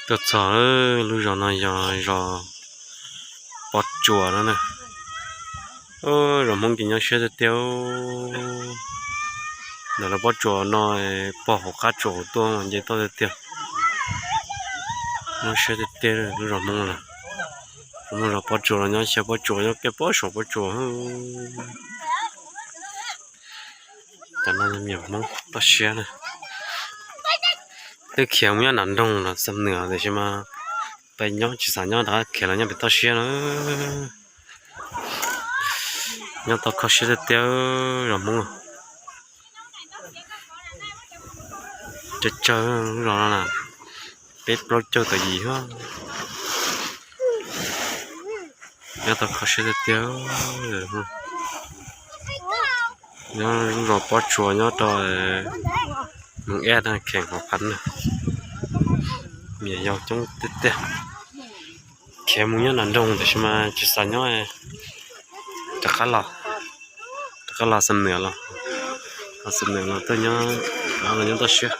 Tuaj txog lub zos no yog zos Pob Tsuas no na. Zos Hmoob ces nyob siab tiag tiag. Ntawm lawv Pob Tsuas no, pog hauv qab tsuas hauv tuaj nce toj tiag tiag. Nyob siab tiag tiag lub zos Hmoob no. Muaj zos Pob Tsuas los nyob xyaw Pob Tsuas, nyob kiag pob saum Pob Tsuas. Cov no yog me nyuam Hmoob toj siab na. Twb khiav mus nyob nram nroog los Xam Nuas tiam sis mas peb nyob tsis xav nyob rov khiav los nyob pem toj siab na. Nyob tau kho siab tiag tiag zos Hmoob. Tsawg tsawg lub zos no na, peb plaub caug tawm yim. Nyob tau kho siab tiag tiag. Nyob lub zos Pob Tsuas nyob rau Moos Ej, kheem Hauv Phav na. Me nyuam yaus coob tiag tiag. Khiav mus nyob nram nroog tiam sis mas tsis xav nyob, rov qab los, rov qab los Xam Nuas los, los Xam Nuas los tuaj nyob, los nyob toj siab.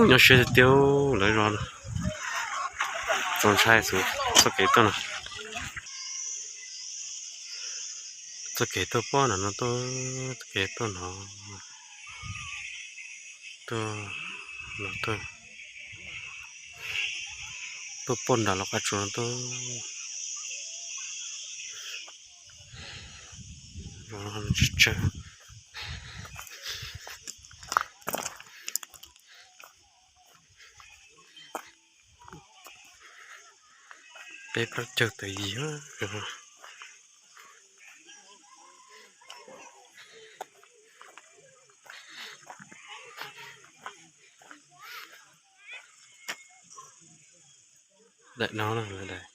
Nyob siab tiag tiag lawv zos no. Txaus ntshai xwb txoj kev tuaj no. Txoj kev tuaj pob no, txoj kev tuaj no, tuaj no, tuaj poj nram los qab tsuas no tuaj. Tsawg tsawg. Peb plaub caug tawm yim. Daim no na, lawv daim